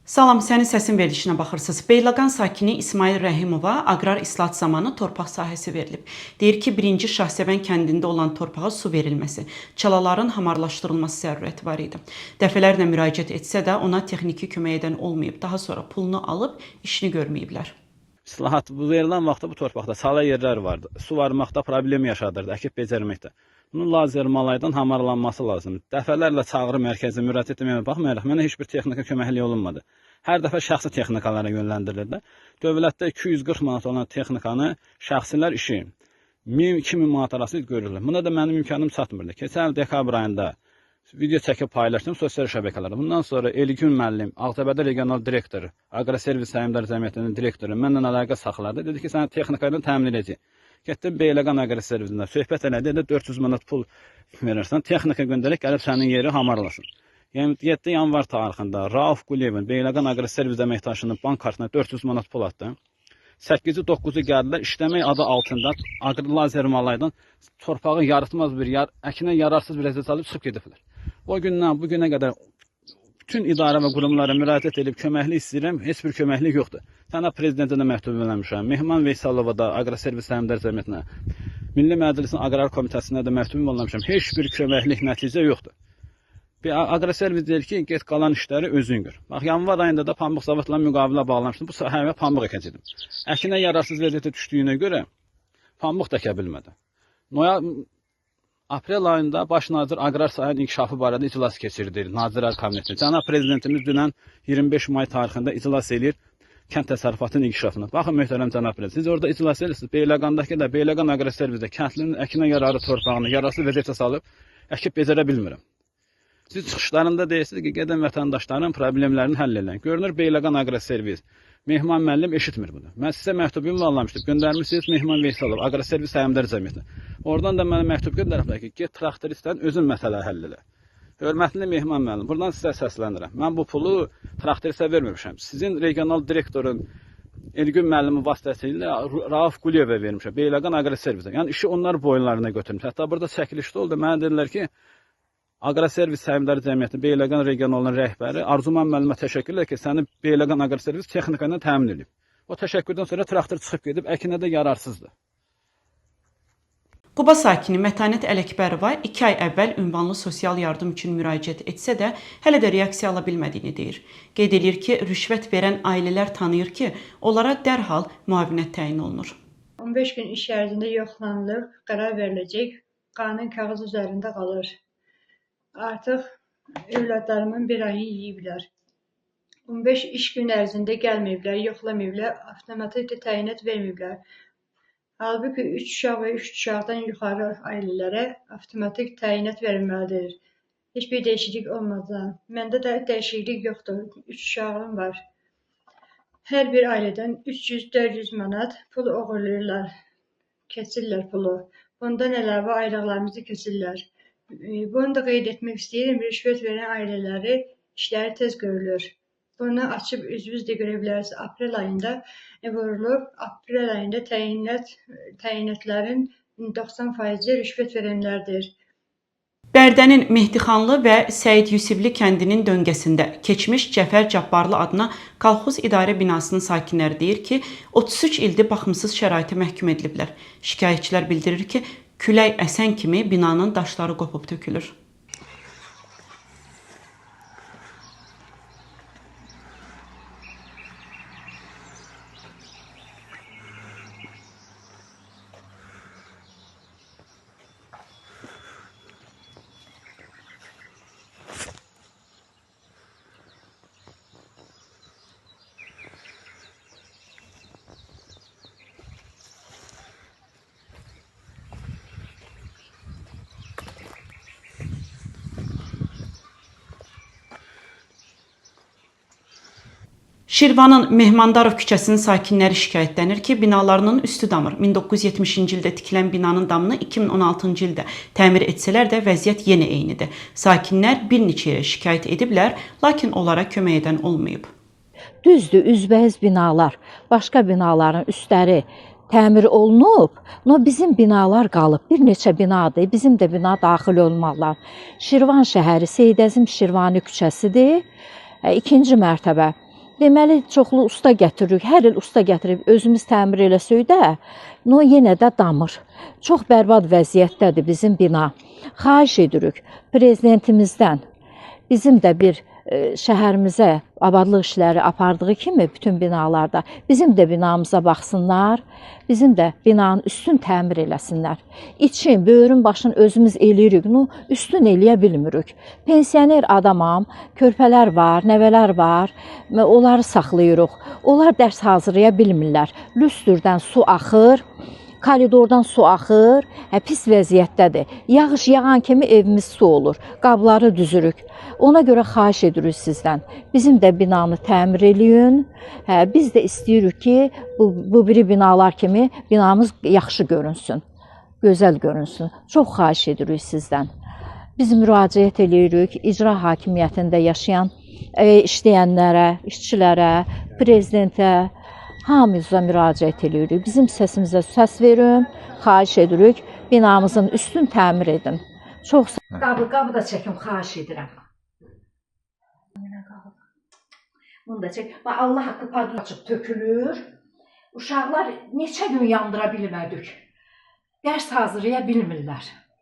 Salam, sənin səsin verilişinə baxırsınız. Beyləqan sakini İsmail Rəhimova aqrar islahat zamanı torpaq sahəsi verilib. Deyir ki, 1-ci Şahsevən kəndində olan torpağa su verilməsi, çalaların hamarlaşdırılması zərurəti var idi. Dəfələrlə müraciət etsə də ona texniki kömək edən olmayıb. Daha sonra pulunu alıb işini görməyiblər. İslahat bu verilən vaxtda bu torpaqda çala yerlər vardı. Su varmaqda problem yaşadırdı, əkib becərməkdə. Bunun lazer malaydan hamarlanması lazımdır. Dəfələrlə çağrı mərkəzinə müraciət etməyə baxmayaraq mənə heç bir texnika köməkliyi olunmadı. Hər dəfə şəxsi texnikalara yönləndirilirdi. Dövlətdə 240 manat olan texnikanı şəxsilər işi 1000-2000 manat arası görürlər. Buna da mənim imkanım çatmırdı. Keçən il dekabr ayında video çəkib paylaşdım sosial şəbəkələrdə. Bundan sonra Elgün müəllim, Ağcabədi regional direktoru, Aqroservis Səhmdar Cəmiyyətinin direktoru mənlə əlaqə saxladı. Dedi ki, səni texnika ilə təmin edəcəyik. Getdim Beyləqan Aqroservisində söhbət elədi, dedi 400 manat pul verirsən, texnika göndərək gəlib sənin yeri hamarlasın. Yəni 7 yanvar tarixində Rauf Quliyevin Beyləqan Aqroservis əməkdaşının bank kartına 400 manat pul atdı. 8-i 9-u gəldilər, işləmək adı altında lazer malaydan torpağı yaratmaz bir əkinə yararsız bir vəziyyət alıb çıxıb gediblər. O gündən bu günə qədər bütün idarə və qurumlara müraciət edib köməklik istəyirəm, heç bir köməklik yoxdur. Sənə prezidentə də məktub yollamışam, Mehman Veysalova da Aqroservis Səhmdar Cəmiyyətinə, Milli Məclisin Aqrar Komitəsinə də məktub yollamışam. Heç bir köməklik nəticə yoxdur. Bir Aqroservis deyir ki, get qalan işləri özün gör. Bax, yanvar ayında da pambıq zavodla müqavilə bağlamışdım. Bu sahəyə pambıq əkəcəydim. Əkinə yararsız vəziyyətə düşdüyünə görə pambıq da əkə bilmədim. Aprel ayında Baş nazir aqrar sahənin inkişafı barədə iclas keçirdir Nazirlər Kabinetində. Cənab Prezidentimiz dünən 25 may tarixində iclas eləyir kənd təsərrüfatının inkişafına. Baxın, möhtərəm cənab prezident, siz orada iclas edirsiniz. Beyləqandakı da, Beyləqan Aqroservisdə kəndlinin əkinə yararlı torpağını yararsız vəziyyətə salıb əkib becərə bilmirəm. Siz çıxışlarında deyirsiniz ki, gedən vətəndaşların problemlərini həll edin. Görünür Beyləqan Aqroservis, Mehman müəllim eşitmir bunu. Mən sizə məktub ünvanlamışdım. Göndərmişsiniz Mehman Veysalov, Aqroservis Səhmdar Cəmiyyətinə. Oradan da mənə məktub göndəriblər ki, get traktoristdən özün məsələ həll elə. Hörmətli Mehman müəllim, buradan sizə səslənirəm. Mən bu pulu traktorisə verməmişəm. Sizin regional direktorun Elgün müəllimin vasitəsilə Rauf Quliyevə vermişəm. Beyləqan Aqroservisə. Yəni işi onlar boyunlarına götürmüş. Hətta burada çəkilişdə oldu. Mənə dedilər ki, Aqroservis Səhmdar Cəmiyyəti Beyləqan regionalının rəhbəri Arzuman müəllimə təşəkkürlər ki, səni Beyləqan Aqroservis texnika ilə təmin edib. O təşəkkürdən sonra traktor çıxıb gedib, əkinə də yararsızdır. Quba sakini Mətanət Ələkbərova 2 ay əvvəl ünvanlı sosial yardım üçün müraciət etsə də, hələ də reaksiya ala bilmədiyini deyir. Qeyd eləyir ki, rüşvət verən ailələr tanıyır ki, onlara dərhal müavinət təyin olunur. 15 gün iş ərzində yoxlanılıb, qərar veriləcək, qanun kağız üzərində qalır. Artıq övladlarımın bir ayını yeyiblər. 15 iş gün ərzində gəlməyiblər, yoxlamayıblar, avtomatik də təyinat verməyiblər. Halbuki 3 uşaq və 3 uşaqdan yuxarı ailələrə avtomatik təyinat verilməlidir. Heç bir dəyişiklik olmadan. Məndə də dəyişiklik yoxdur. 3 uşağım var. Hər bir ailədən 300-400 manat pul oğurlayırlar. Kəsirlər pulu. Bundan əlavə aylıqlarımızı kəsirlər. Bunu da qeyd etmək istəyirəm, rüşvət verən ailələri işləri tez görülür. Bunu açıb üzünüz də görə bilərsiniz. Aprel ayında vurulub, aprel ayında təyinatların 90% rüşvət verənlərdir. Bərdənin Mehdixanlı və Səid Yusifli kəndinin döngəsində keçmiş Cəfər Cabbarlı adına kolxoz idarə binasının sakinləri deyir ki, 33 ildir baxımsız şəraitə məhkum ediliblər. Şikayətçilər bildirir ki, külək əsən kimi binanın daşları qopub tökülür. Şirvanın Mehmandarov küçəsinin sakinləri şikayətlənir ki, binalarının üstü damır. 1970-ci ildə tikilən binanın damını 2016-cı ildə təmir etsələr də vəziyyət yenə eynidir. Sakinlər bir neçə yerə şikayət ediblər, lakin onlara kömək edən olmayıb. Düzdür, üzbəüz binalar, başqa binaların üstləri təmir olunub, no bizim binalar qalıb, bir neçə binadır, bizim də bina daxil olmaqla. Şirvan şəhəri, Seyid Əzim Şirvani küçəsidir, ikinci mərtəbə. Deməli, çoxlu usta gətiririk. Hər il usta gətirib özümüz təmir eləsək də, no yenə də damır. Çox bərbad vəziyyətdədir bizim bina. Xahiş edirik prezidentimizdən bizim də bir şəhərimizə abadlıq işləri apardığı kimi bütün binalarda bizim də binamıza baxsınlar, bizim də binanın üstün təmir eləsinlər. İçin, böyrün başın özümüz eləyirik, no, üstün eləyə bilmirik. Pensioner adamam, körpələr var, nəvələr var, onları saxlayırıq. Onlar dərs hazırlaya bilmirlər. Lüstrdən su axır, koridordan su axır, pis vəziyyətdədir. Yağış yağan kimi evimiz su olur, qabları düzürük. Ona görə xahiş edirik sizdən. Bizim də binanı təmir eləyin. Biz də istəyirik ki, bu biri binalar kimi binamız yaxşı görünsün, gözəl görünsün. Çox xahiş edirik sizdən. Biz müraciət eləyirik icra hakimiyyətində yaşayan, işləyənlərə, işçilərə, prezidentə, hamımıza müraciət eləyirik. Bizim səsimizə səs verin, xahiş edirik, binamızın üstünü təmir edin. Çox qabı da çəkin, xahiş edirəm. Bunu da çək. Bax, Allah haqqı pardon açıb tökülür. Uşaqlar neçə gün yandıra bilmədik. Dərs hazırlaya bilmirlər.